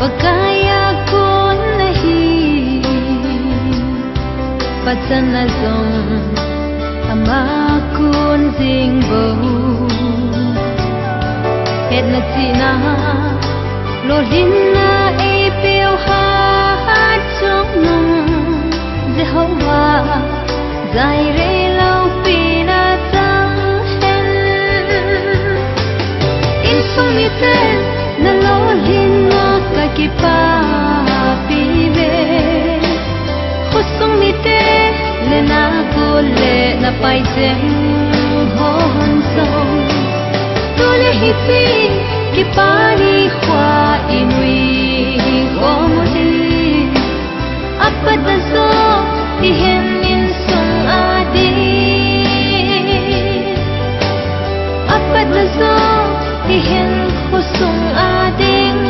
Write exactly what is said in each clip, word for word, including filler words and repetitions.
Pakai a kon ahi, pachatna jong ama kon jing bou. Hetna chihna, lolhinna eipeu hat chungnung Jehovah, Jireh loupina chang hen. Insung miten na lolhinna kakipapi ve. Khosung mite le na kol le na pai cheng hon jong. Tule hiti kipa nikho inui khom u hi. Apatna jo hihen insung a ding. Apatna jo hihen khosung a ding.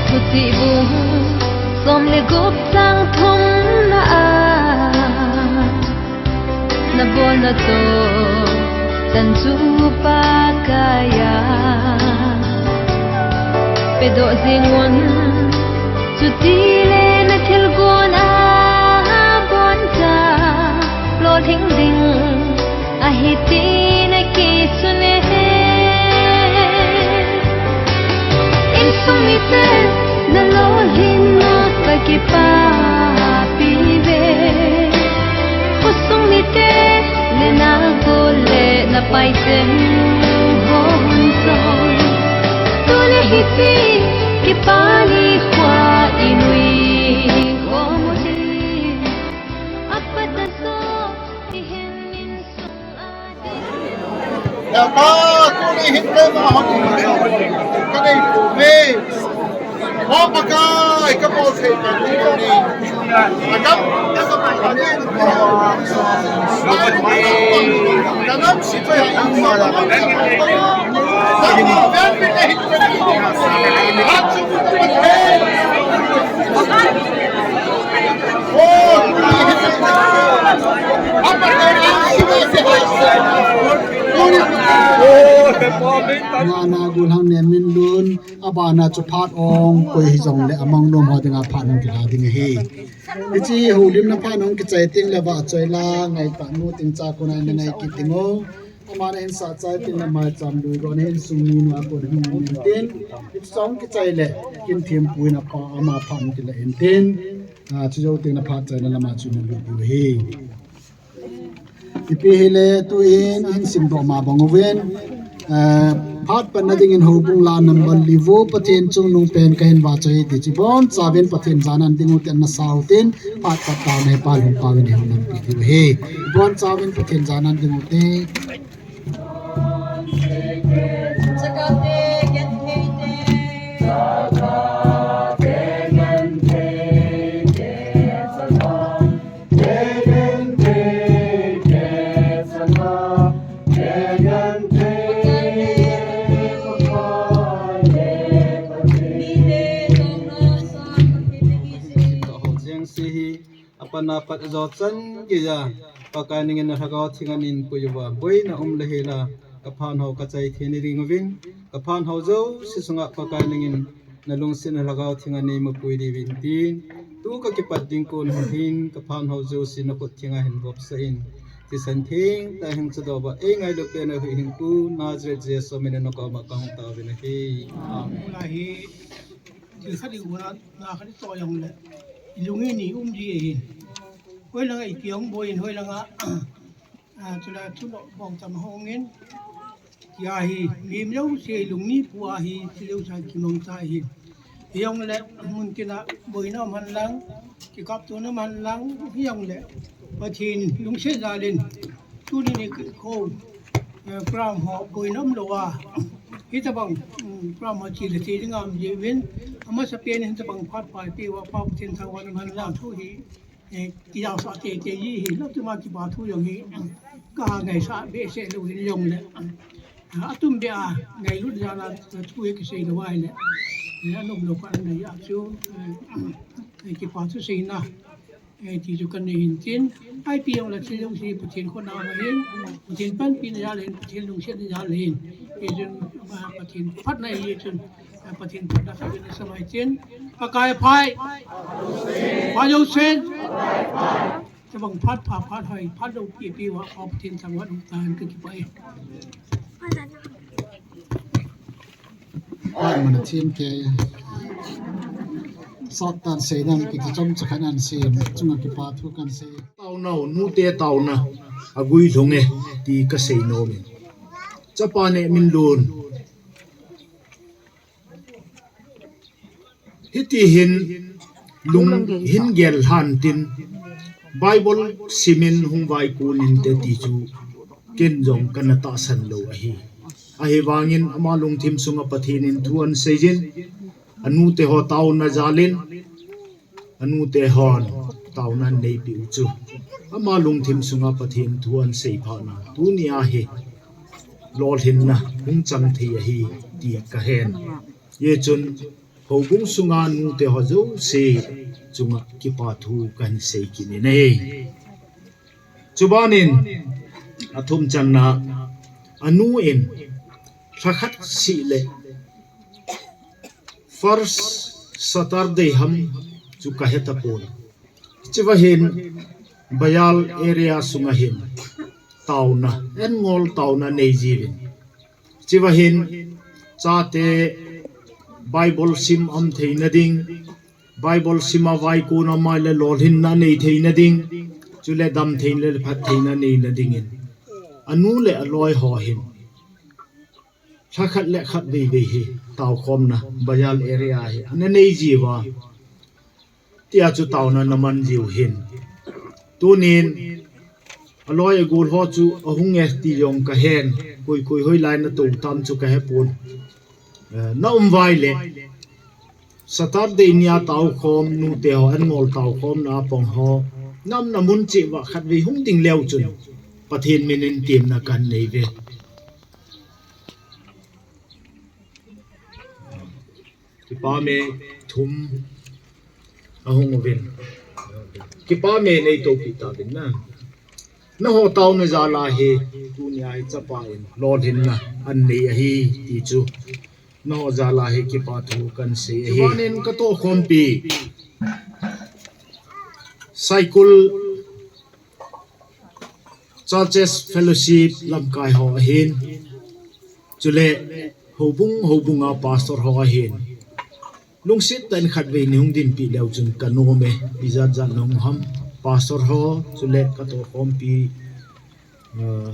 Thuchih bung som le gup chang thumna a, na bolna toh chan chu Pakai a pedoh jing un. Chutile na thilgon a boncha lolhing ding ahi ti na kisun e. Insung mite na lolhinna kakipapi ve. Khosung mite le na kol le na pai cheng hon jong. Tule hiti kipa nikho inui khom u hi. Apatna jo hihen insung a ding. Ya pa, tuni hin keima hon kanei pouve. O Pakai, kabol thei pen ni tuni. Agam, agam, agam. Ngana Golhang Nemminlun, abana chu Phatong, koi hijongle amang nom ho dinga phat hung kila ding ahi. Hiche houlimna phat hung kichai teng le vahchoi la, ngaitah nu Tingcha kona na ngai kit ding o. Ama nahin sah chai teng le maicham lui gon hin sung ni nu a kon hin min tin. Hiche song kichai le kin thempu in apa ama phat hung kila in tin. A, chujou teng le phat chaina lama chu na lut diu ahi. Ipi hile tuin hin simdoh ma bang uvin. Eh, phat patna dingin houbung la number li vo Pathen chungnung pen kahin vahchoi e ti chu bonchauvin Pathen jana ding u tin na sao tin phat pat taona hi Pa lhung pauvin hin lampi diu ahi. Bonchauvin Pathen jana ding u te. Jeng si hi, apatna pat ajo chan geiya, Pakai nangin na Lhagao Theng ahin pui uva, boina um le hela, kaphat ho kachai thei nading uvin, kaphat ho jouse sunga Pakai nangin na lungsetna Lhagao Theng ahin mapui diuvin tin, tu kakipat ding kon hin, kaphat ho jouse na khut thenga hin vopsah in, thisan theng tah a hung chadoh uva, eingailu pen a huhhing Pu Nazareth Jesu min in na koma kahung taovin ahi. Amen. Thil khat i umna, na khat i toh jongle, i lung in i um ji ahin. Hoilanga i kiong boi in, hoilanga, a, chule thu lou bong tam hong in. Tia hi, mihem jouse i lung ni pu ahi, thil jouse kimang cha ahin. Hijongle, mun tina boina um hen lang, kikaptona um hen lang, hijongle, Pathen lungset jal in, tuni nikho, eh, program ho boina umlou a. Hitabang, um, program ho chele che ding um jiuvin. Amasapen in hitabang phat pai peh uva Pa Pathen thangvahna um hen lang thu hi, eh, kijaosah teitei ji hi. Lou tuma kipa thu jong hi, ka ngaisah behseh lou hin jongle. Ah, atum beh a ngailut jal a thu hi kisei lou ahile. Eh, anom lou khat anei a chu, eh, eh, kipa thu seina. Eh, ti chu kan nei hin tin, ai pi jong le thil jong si Pathen khut na ma hin, Pathen panpina jal hin, Pathen lungsetna jal hin, eh, chun, ah, Pathen phatna hi chun, ah, Pathen phatna kha bin sa mai tin, Pakai phai, pha jo sen, tabang phat pha phat hoi, phat lo pi pi wa, wa Pathen thangvah um tan ka kipah e. Ai, mana thim ke. Satan seidan kiti chomcha khat ahin sei, chunga kipa thu kahin sei. Taonau, nute taona, agui lhung e, ti kasei nom e. Chapa Nehminlun. Hiti hin lung hin gel lhan tin, Bible simin hung vaikun inte ti chu ken jong kana tahsan lou ahi. Ahivangin ama lungthim sunga Pathen in thu ahin seiyin, anute ho taona jalin, anute hon taona ahin neipeh u chu ama lungthim sunga Pathen thu ahin seiphat na, tunia hi lolhinna hung chang thei ahi ti kahen. Hichun houbung sunga nute ho jouse chunga kipa thu kahin sei kit in ahi. Chubanin athum channa, anu in lhakhat seh le first Saturday ham chu kahe tapon. Chuva hin Bayal area sunga hin taona, an ngol taona nei jiuvin. Chuva hin chate Bible sim aum theina ding, Bible sima vaikun ama le lolhinna nei theina ding, chule dam theina le phat theina neina dingin, anu le aloi ho hin lhakhat le khatvei vei hi taokhomna Bayal area hi ana nei jiuva. Tia chu taona ana man jiu hin. Tunin aloi agol ho chu ahung e ti jong kahen. Koi koi hoilai natou tam chu kahepon. Eh, na um vai le Saturday nia taokhom, nute ho an ngol taokhomna pang ho, na umna mun cheh uva khatvei hung ding leu chun Pathen minin temna kahin nei uve. Kipa me thum ahung uvin. Kipa me neitoupi tauvin na. Naho taona jal a hi tunia hi chapa in lolhinna ahin nei ahi ti chu naho jal a hi kipa thu kahin sei ahi. Chubanin katohkhompi Saikul Churches Fellowship lamkai ho ahin, chule houbung houbunga pastor ho ahin, lungset tah in khatvei nei hung dinpi leu chun kanom e. Ijat jat nahung ham, pastor ho chule katohkhompi, ah,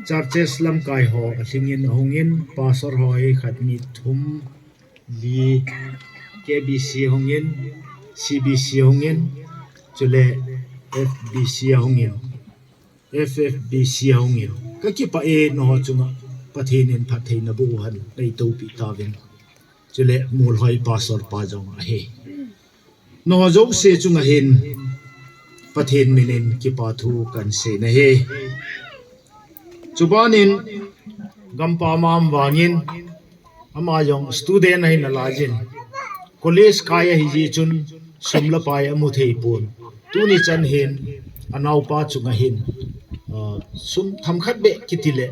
churches lamkai ho alhingin ahungin, pastor ho hi khat, ni, thum, li, K B C ahungin, C B C ahungin, chule F B C ahungin, F F B C ahungin. Kakipah e, naho chunga Pathen in phattheina boh u hen, neitoupi tauvin. Chule Molhoi pastor pa jong ahi. Naho jouse chunga hin Pathen minin kipa thu kahin sei ahi. Chubanin Gampa Mam vangin ama jong student ahi nalaiyin, college kai ahi jeh chun sum le pai amu thei pon. Tuni chan hin anaopa chunga hin, ah, sum themkhat beh kiti le,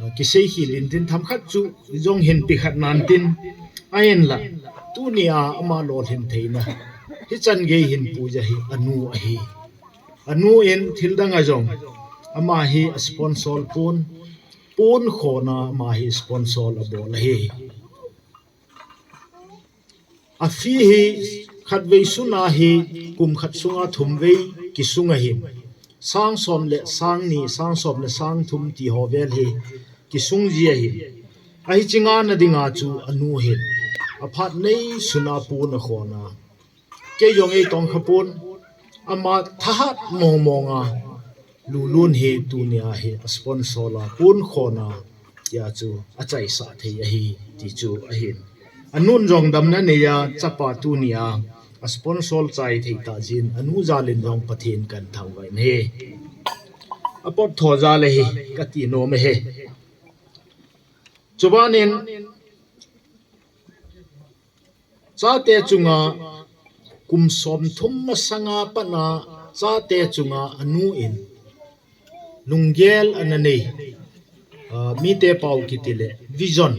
ah, kisei khel intin themkhat chu jong hin pe khat nan tin, ahinla tunia ama lolhin theina hichan gei hin puija hi anu ahi. Anu in thil dang a jong ama hi asponsor pon, pon khona ama hi sponsor abol ahi. A fee hi khatvei suna hi kum khat sunga thumvei kisung ahin, sang som le sang ni, sang som le sang thum ti ho vel hi kisung ji ahin. Ahi chinga na dinga chu anu hin aphat nei suna pon akhona. Kei jong eitong khapon, ama thahat mong monga Lulun hi tunia hi asponsor a pon khona tia chu achaisah thei ahi ti chu ahin. Anun jong damna neiya chapa tunia asponsor chai thei tah jeh in anu jalin jong Pathen kahin thangvah in ahi. Apot tho jal ahi kati nom ahi. Chubanin chate chunga kum somthum masanga pat a chate chunga anu in lunggel ana nei, ah, mite pau kiti le vision.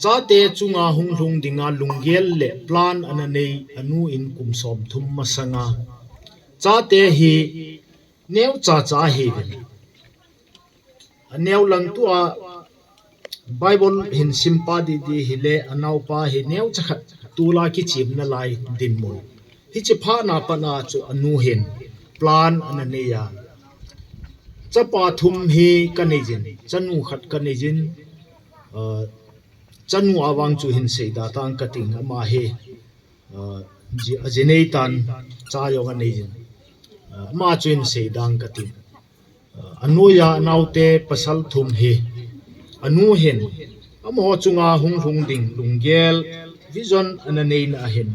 Chate chunga hung lhung dinga lunggel le plan ana nei anu in kum somthum masanga. Chate hi neocha cha ahiuvin. Aneo lang tua Bible hin simpa didi hile anaopa hi neocha khat tula kichimna lai dinmun. Hiche phat a pat a chu anu hin plan ana nei a. Chapa thum hi kanei jin, chanu khat kanei jin, ah, chanu a vang chu hin seida tang kating ama hi, ah, ji, aji nei tan cha jong anei jin. Ah, ama chu hin seidang kating. Ah, anoiya anaote pasal thum hi anu hin amaho chunga hung lhung ding lunggel vision ana neina ahin.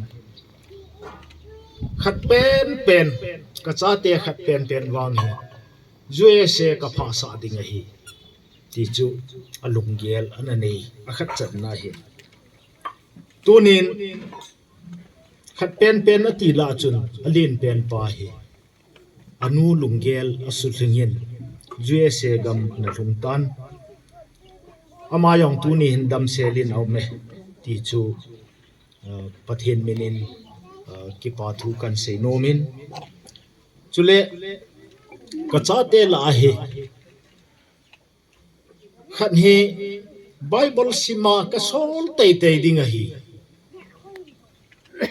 Khat penpen, kachate khat penpen vang hi U S A kaphasah ding ahi. Ti chu alunggel ana nei, akhat channa hi. Tunin khat penpen ati lah chun alen penpa hi anu lunggel asulhing in U S A gam ana lhung tan. Ama jong tuni hin damsel in aume. Ti chu, ah, Pathen minin, ah, kipa thu kahin sei nomin. Chule kachate lah ahi. Khat hi Bible sima kasol teitei ding ahi.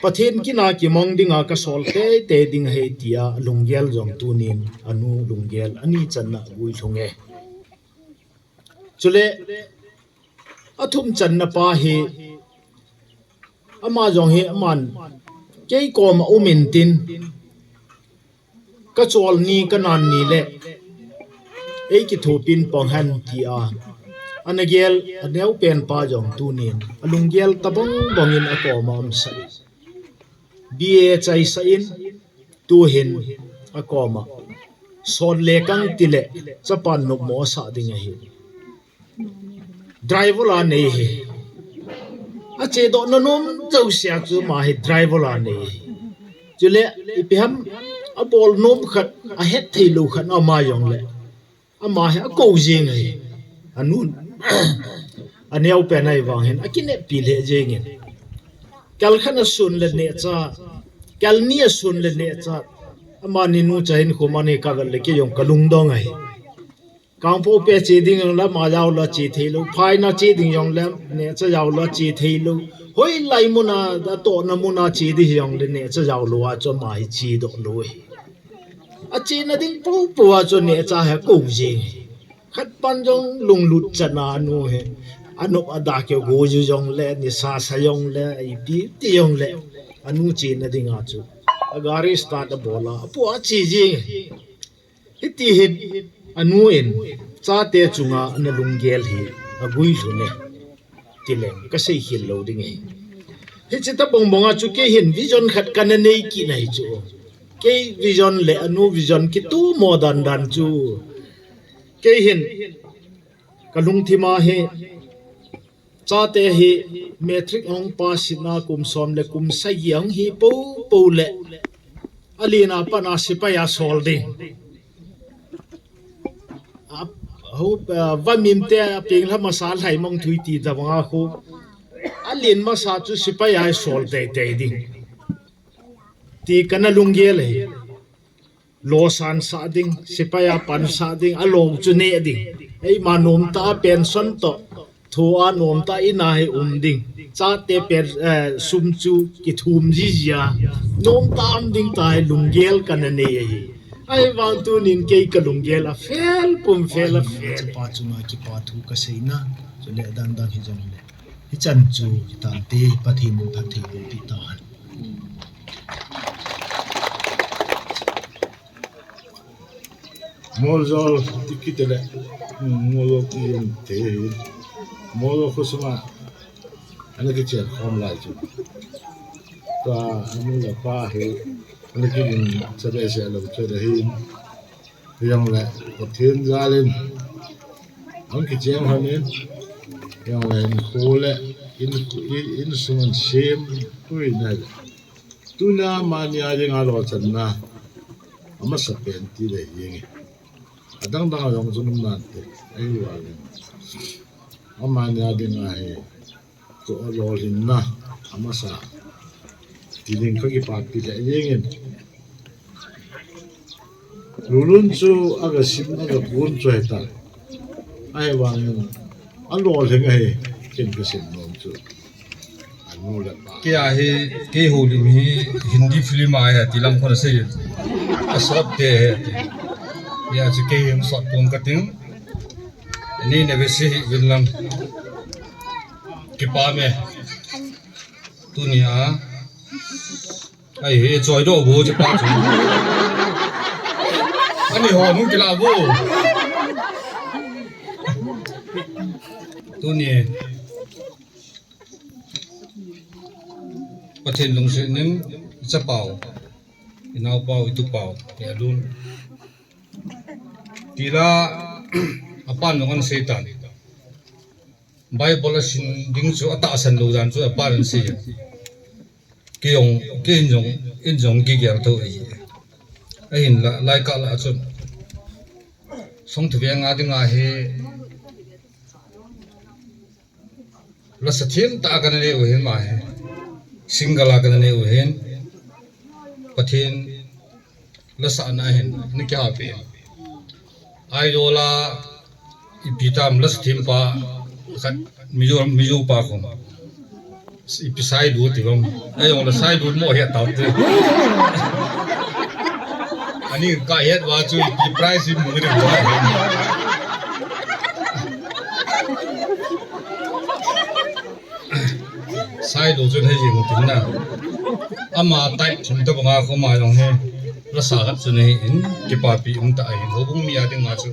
Pathen kina kimang dinga kasol teitei ding ahi tia lunggel jong tunin anu lunggel ani channa guilhung e. Chule athum channa pa hi ama jong hi aman kei koma um intin kachol ni kanan ni le eikithopin pang hen tia ana gel aneo penpa jong tunin alunggel tabang bangin akoma umsah in B A chaisah in tuhin akoma sol le kang tile chapan nopmo asah ding ahi. Driver anei hi. Achedoh na nom jousea chu ama hi driver anei hi. Chule ipi ham abol nom khat ahet thei lou khat ama jong le ama hi akou jing ahi. Anun aneo pen ahi vang hin akineppi lheh jingin. Kal khat asun le neocha, kal ni asun le neocha. Amani nucha hin khum ani kavel le kei jong kalungdong ahi. Kangpokpi che ding jong le ama jao le che thei lou. Phaina che ding jong le neocha jao le che thei lou. Hoilai muna, atohna muna che ding jong le neocha jao lou a chu ama hi chedoh lou e. Achena ding popo a chu neocha hi akou jing e. Khat pan jong lunglut chan a anu hi anop ada keu go ju jong le, nisa sa jong le, ipi ti jong le, anu chena ding a chu agari start abol a, apu a che jing e. Hiti hin anu in chate chunga ana lunggel hi aguilhun e. Tileng kasei khel lou ding ahi. Hiche tabang banga chu kei hin vision khat kana nei kit nahi chu. Kei vision le anu vision kitomo dandan chu. Kei hin kalungthim a hi chate hi matric ahung pass in a kum som le kum sagi ahung hi popo le alen a pat a sepai a sol ding. A, ho, a, vamim te a peng lha masa lhai mong thui ti tabang a khu. Alen masa chu sepai a sol teitei ding. Ti kana lunggel e. Lo san sah ding, sepai a pan sah ding, alou chu neh ding. Eima nomtah a pension toh, thu a nomtah in a hi um ding. Chate pen, eh, sum chu kithum jiji a. Nomtah um ding ti hi lunggel kana nei ahi. Ahivang tunin kei kalunggel afel pum fel afel. Chapa chunga kipa thu kaseina, chule adang dang hijong le. Hichan chu hitante, Pathen in phatthei boh peh tahen. Moljol ti kit le, Moljol ti jong te, Moljol khosunga ana kichen khom lai chu. Tua anu le apa hi ana kigin cha behseh lou chu ahi. Hijongle Pathen jal in ahung kicheng lhon in, hijongle hinkho le in, in, insung asem tui nai le. Tuna amani a dinga lolhinna amasapen ti le jeng e. Adang dang a jong chu um nante. Ahivangin amani a dinga hi chu lolhinna amasa ti ding kakipapi le jeng in. Lulun chu aga sim aga kun chu heta. Ahivangin alolhing ahi, ken kasim nom chu. Anu le pa. Kei a hi, kei houlim hi Hindi film a hi ati lam khun asei. Asot te hi ati. Hijeh chun kei hi sot pum kating. Ni ne ve si hi vin lam. Kipa me. Tunia. Ai, he, choi doh bu che pa chu. Ani ho nung kila bu. Tuni. Pathen lungset in ichapau, inaopau, itupau, ialun. Tila, apan nung an seitan. Bible a sin ding chu atahsan lou dan chu apan an sei. Kei jong, kei in jong, in jong kigel tho ahi. Ahinla, lai kah lah a chun. Song thu veng a dinga hi. Lasa thim tah a kana nei u hin ma hi. Single a kana nei u hin. Pathen Lasa na hin, ni kya pe. Idol a, ipi tam lasa thim pa, khat Mizo, Mizo pa khom. Ipi sai du ti bam. Ai, jong la sai du mo he tau te. Ani ka het wa chu ipi price in mo ni wa. Sai lou chun hei jing tin na. Ama tai chun ta banga ko ma jong he. Lasa khat chun hi in kipapi um ta hin houbung mi a dinga chu.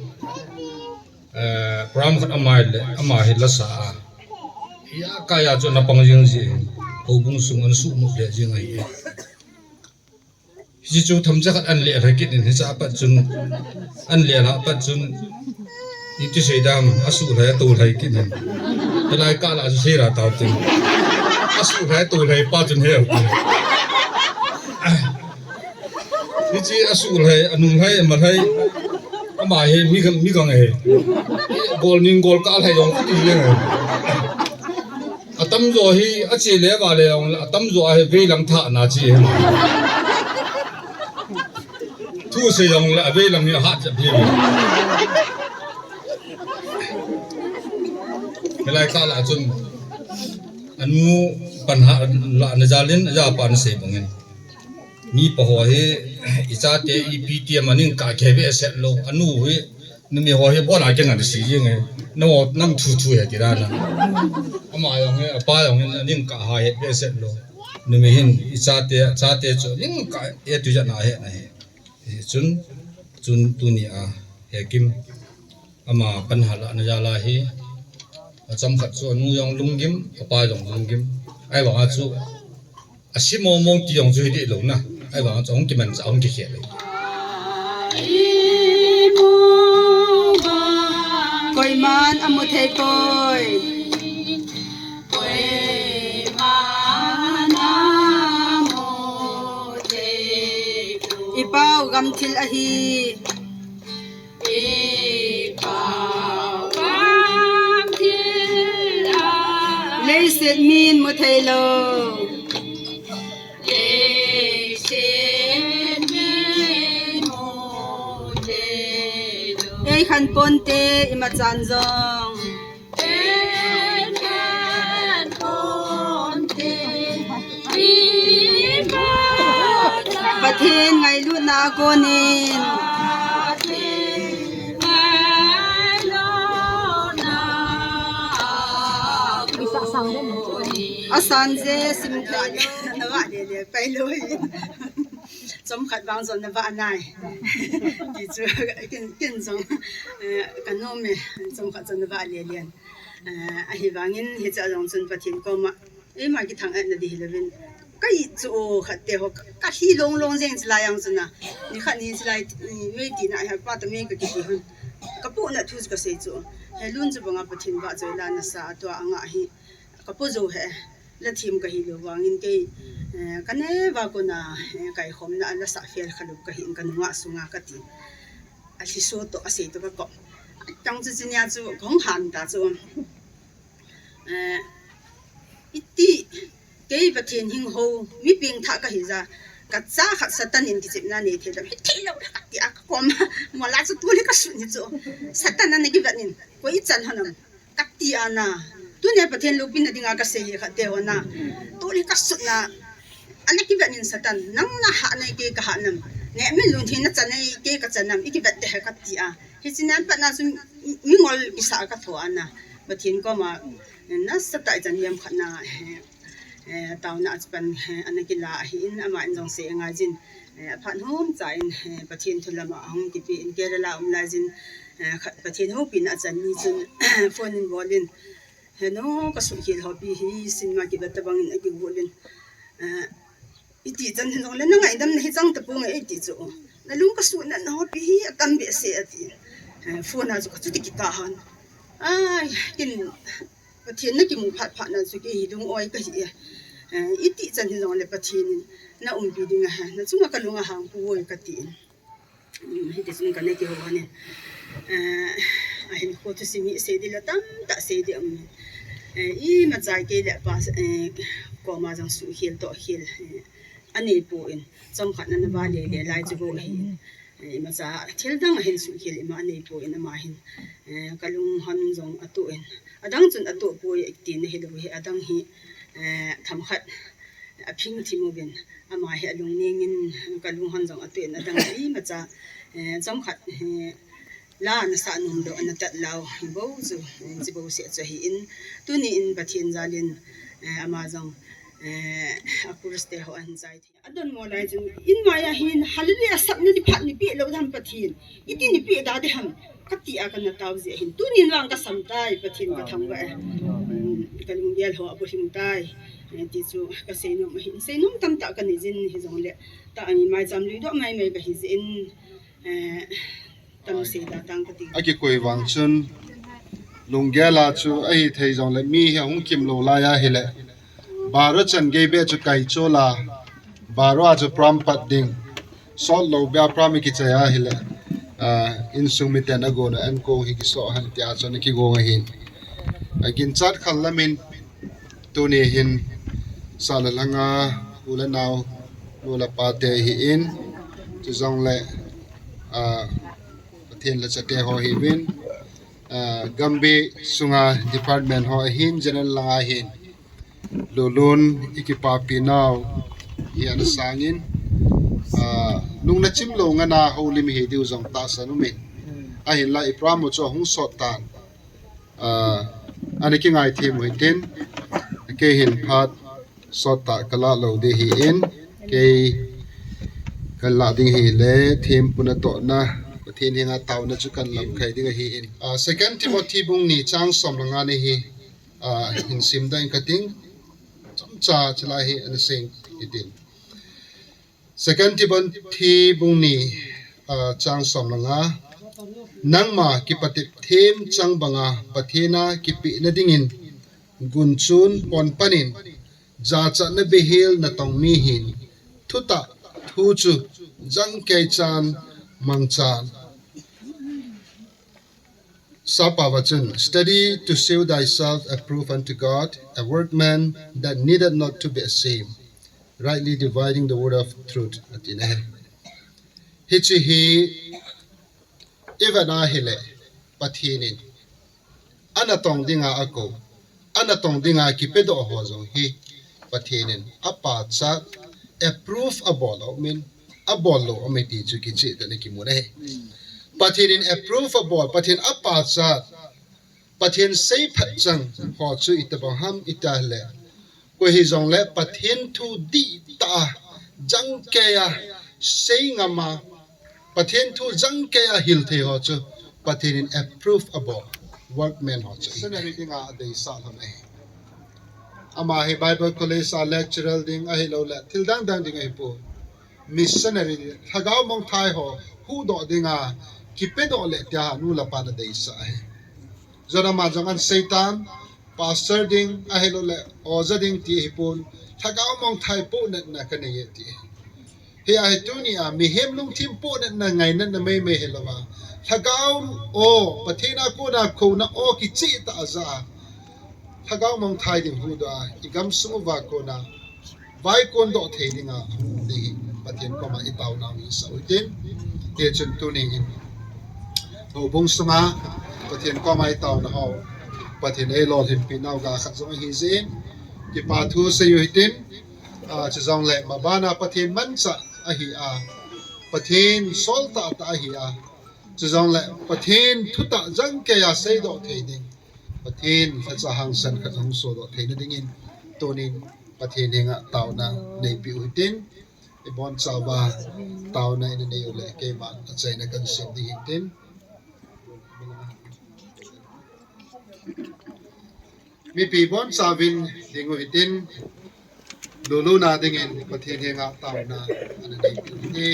Eh, program khat ama le, ama hi lasa a. Hia kaya chu na pang jing ji. Houbung sung an su mu le jing ahi. Hichu themcha khat an le lhai kit in, hicha apat chun, an le lha apat chun, iti sei dam, asu lhai, atu lhai kit in. Hilai kah lah chu sei ra tau tin. Asu lhai, atu lhai pa chun he tin. Hichi asu lhai, anung lhai, ama lhai, ama he, mi gang, mi gang he. Gol ning gol kah lhai jong ti jeng he. Atamjo hi, ache le va le jong le, atamjo a hi veilang thah na che hi. Thu sei jong le, aveilang hi ahat jep hi. Hilai kah lah chun, anu pan ha, lah na jal in, aja pan sei bang in. Mi pa ho hi, ichate, ipi ti ama ning kah khe ve set lou, anu hi, Numi ho hi bona ke ngan si jing e. No, nang thu thu he ti dan a. Ama jong he, apa jong he, ning kah ha he be set lou. Numi hin, ichate, chate chu, ning kah e tu ja na he na he. Hi chun, chun tuni a, he kim. Ama pan ha lah na ja la hi. Achom khat chu, anu jong lunggim, apa jong lunggim. Ahivang a chu, Asi mong mong ti jong chu hi dih lou na. Ahivang chu hung kimanchah hung kikhel. Koiman amu thei poi. I pau gam thil ahi. Leiset min mu thei lou. Ei khan ponte ima chan jong. Pathen ngailutna a konin. Asan je sim thei lou. Ava le le pai lou. Chomkhat vang jong na va nai. Ti chu kin, kin jong, eh, ka nom e, chomkhat jong na va le lian. Eh, ahivangin hiche jong chun Pathen koma, eima kithang-etna ding hilouvin. Ka it chu o khat te ho, ka, ka hi long long jeng chilai jong chun a. Ni khat ni chilai, ni mei tina hi pa ta mei ka kiti hun. Ka puna thu chu ka sei chu. He lun chu banga Pathen vahchoila nasa a tua anga hi. Ka pu jou he. La thim kahi lou vangin kei, eh, ka neva kona, eh, kai khomna a la sah fel kha lou kahi in ka nunga sunga kati. A lhiso to a sei to ka ko. Tang chu chinia chu kong han ta chu. Eh, iti kei Pathen hing ho mi ping tha kahi ja ka cha khat Satan in kichepna nei thei dam hi thei lou la kati a ka kom. Mola chu tu le ka su ni chu. Satan na kivat nin. Ko i chan hanam. Kati ana. Tuni Pathen lupina dinga kasei hi khat te ho na. Tuli kasutna. Ana kivet nin Satan. Nang na ha nei ke ka ha nam. Ne min lun hi na chan nei ke ka chan nam. I kivet te he kati a. Hi chinan pat na su mi ngol kisa ka tho ana. Pathen koma. Na sata i chan yam khat na. Eh, tauna a chipan, eh, ana kila ahi in ama in jong se ngai jin. Eh, aphat hom cha in, eh, Pathen thu lama ahung kipi in Kerala um lai jin. Eh, khat Pathen hopina a chan ni chun phone in bol in. He no ka sukhel hopi hi cinema kivet tabang in a kibol in. Eh, iti chan hin jong le na ngaidam na hi chang ta pu nge iti chu. Na lung ka su na na hopi hi atam be se ati. Eh, phone a chu ka chu ti kita han. Ai, kin Pathen na kimu phat phat na chu kei hi lung oi kahi e. Eh, iti chan hi jong le Pathen in na umpi ding ahi. Na chunga ka lung ahang pu oi kati in. Um, hiti chun ka na kiho han in. Eh, ahin kho thusim hi sei di la tamtah sei di um. Eh, imacha kei le pa, eh, koma jong sukhel toh khel, eh, anei poi. Chomkhat na na va le le lai chu bou ahi. Eh, imacha thil dang ahin sukhel ima anei poi ama hin. Eh, ka lung hon jong atu in. Adang chun atu poi tina hi lou hi adang hi, eh, themkhat aphing thim uvin. Ama hi alung ning in ka lung hon jong atu in adang imacha, eh, chomkhat, eh, la na sa nom lou ana tat lou hi bou chu, eh, chi bou se chu ahi in. Tuni in Pathen jal in, eh, ama jong, eh, a course te ho ahin chai thei. Adon mo lai chun, in mai a hin, hallelujah, sapna ni phat ni pe lou dam Pathen. Iti ni pe da de ham. Kati a kana tao ji ahin. Tuni lang ka sam tai, Pathen ka thangvah e. Um, ka lunggel ho abu him tai. Eh, ti chu ka sei nom ahin. Sei nom tamtah ka nei jin hi jong le. Ta ani mai cham lui doh mai mai ka hi jin. Eh, tam sei da tang ka ti. A kikoi vang chun, lunggel a chu ahi thei jong le mi hi ahung kim lou lai ahi le. Baro chan gei be chu kai chu la. Baro a chu pram pat ding. Sot lou be a pram i kichai ahi le. Ah, insung miten a gon a an ko hi kiso han ti a chun kigong ahin. A ginchat khal lamin tuni hin sa le langa u le nau nu le pa te hi in. Chu jong le, ah, Pathen le chate ho hi vin. Ah, Gambih sunga department ho ahin, general langa hin. Lulun i kipapi nau hi ana sangin, ah, lungna chim lou ngana houlim hi diu jong tahsan umin. Ahinla i pram u chu ahung sot tan. Ah, ana kingai them u hitin. Kei hin phat sot tah ka la lou di hi in. Kei ka la ding hi le thempu natohna Pathen henga taona chu kan lam khai ding ahi in. Ah, Second Timothy bung ni chang som le nga ni hi. Ah, hin sim dang ka ting. Chomcha chilai hi ana seng hitin. Second Timothy bung ni, ah, chang som le nga. Nangma kipatep them chang banga Pathen a kipehna dingin gunchun pon panin jachatna beihel natong mi hin thutah thu chu jangkei chan mangchan. Sapa va chun, study to show thyself approved unto God, a workman that needeth not to be ashamed, rightly dividing the word of truth. Ati na he. Hichi hi, i vet na hi le, Pathen in. Ana tong dinga ako. Ana tong dinga kipedoh ho jong hi Pathen in apachat approve abol a um in, abol lou a um e ti chu kicheh tah in kimu na hi. Pathen in approve abol, Pathen apachat, Pathen seiphat chang ho chu itobang ham iti le. Koi hijong le Pathen thu dihtah a, jangkei a, seingam a, Pathen thu jangkei a hil thei ho chu Pathen in approve abol workman ho chu. Missionary dinga adeisah lhon ahi. Ama hi Bible College a lecturer ding ahilou le, thil dang dang ding ahi poi. Missionary ding, lhagao mong thai ho, huhdoh dinga, kipedoh le tia nu le pan adeisah ahi. Jona ma jong an Satan, pastor ding, ahilouleh oja ding ti ahipon, lhagao mongthai pohnatna kanei e ti. Hia hi tunia mihem lungthim pohnatna, ngainatna meimei hilouva, lhagao o, Pathen a kona khouna o kicheh tah a ja a, lhagao mongthai ding huhdoh a, igamsung uva kona vaikon doh thei dinga, ti hi Pathen koma itaona u hisah u hitin. Hichun tunin houbung sunga Pathen koma itaona ho Pathen eilolhinpi nau ga khat jong ahi jeh in, kipa thu sei u hitin. Ah, chujongle mabana Pathen manchah ahi a, Pathen sol tahtah ahi a, chujongle Pathen thutah jangkeiya seidoh thei ding, Pathen lhacha hangsan khat hung sodoh theina dingin, tunin Pathen henga taona neipeh u hitin. Ibonchauva taona ina nei uleh keiman achaina kahin sem ding hitin. Mipi bonchauvin ding u hitin, luluna dingin Pathen henga taona ana neipeh u hite.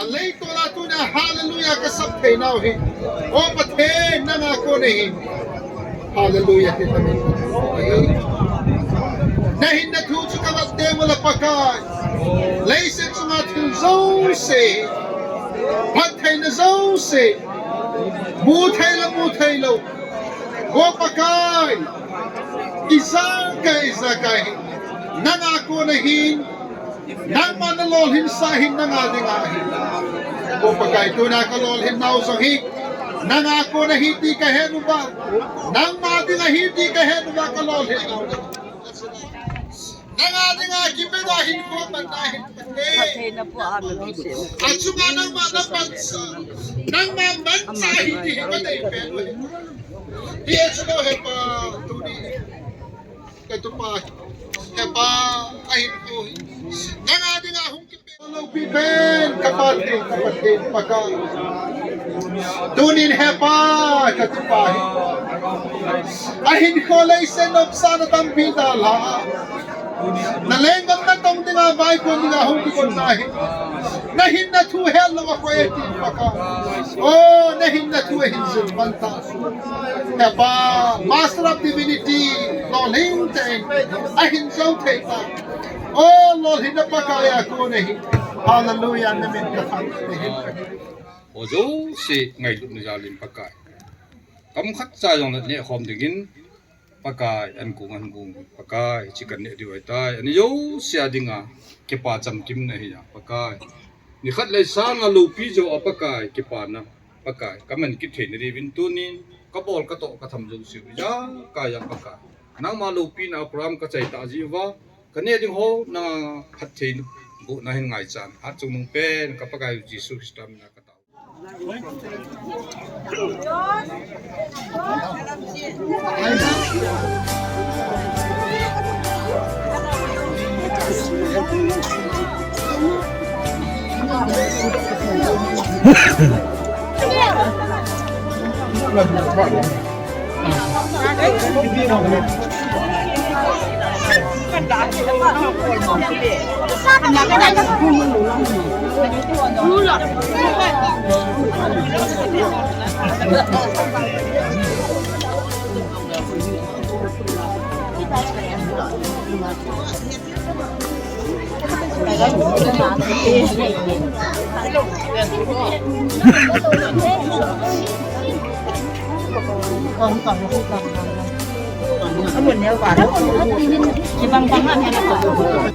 Aleitol a tunia hallelujah kasap theinau hi, O Pathen, nanga kona hin hallelujah ti tamin. Nahinna thu chu kavet teng ule Pakai, leiset chunga thil jouse, phattheina jouse, mutheilou, mutheilou, O Pakai, ijakai, ijakai hi nanga kona hin, nangma nalolhinsah hin nanga dinga ahi. O Pakai, tuna kalolhinnau jong hi nanga kona ahi ti kahet uva, nangma dinga ahi ti kahet uva kalolhinnau, nanga dinga kipe da hin ko man na hin. Achunga nangma napansa, nangma mansa ahi ti hi kaneipen u hi. Hiche chu He Pa, tuni katupa hi, He Pa, ahinkho hi nanga dinga hung kipe loupi pen ka Pathen, ka Pathen Pakai. Tunin He Pa, katupa hi ahinkho leiset nopsahna tampi dalha a, nalenggam natong dinga vaikon dinga hung kigonna hi, nahinna thu hetlou a koi e ti Pakai. O, nahinna thu ahin jil pan ta. He Pa, Master of Divinity lolhing tah in ahin jou thei ta. O, lolhinna Pakai a kona hi hallelujah namin kathangvah e. O jouse ngailutna jalin Pakai, kam khatcha jongle nehkhom dingin Pakai, ankong ankong Pakai, hiche kaneh diu ahitai. Ani jouse a dinga kipa chamkimna ahi a Pakai, nikhat le sanga loupi jou a Pakai, kipana Pakai, kaman kit theina diuvin tunin kabol katoh katham jouseu ijakai a Pakai, nangma loupina a program kachai tah jeh uva, kaneh ding ho nanga phattheibohna hin ngaichan, hatchungnung pen ka Pakai Jesu Christa mina katao.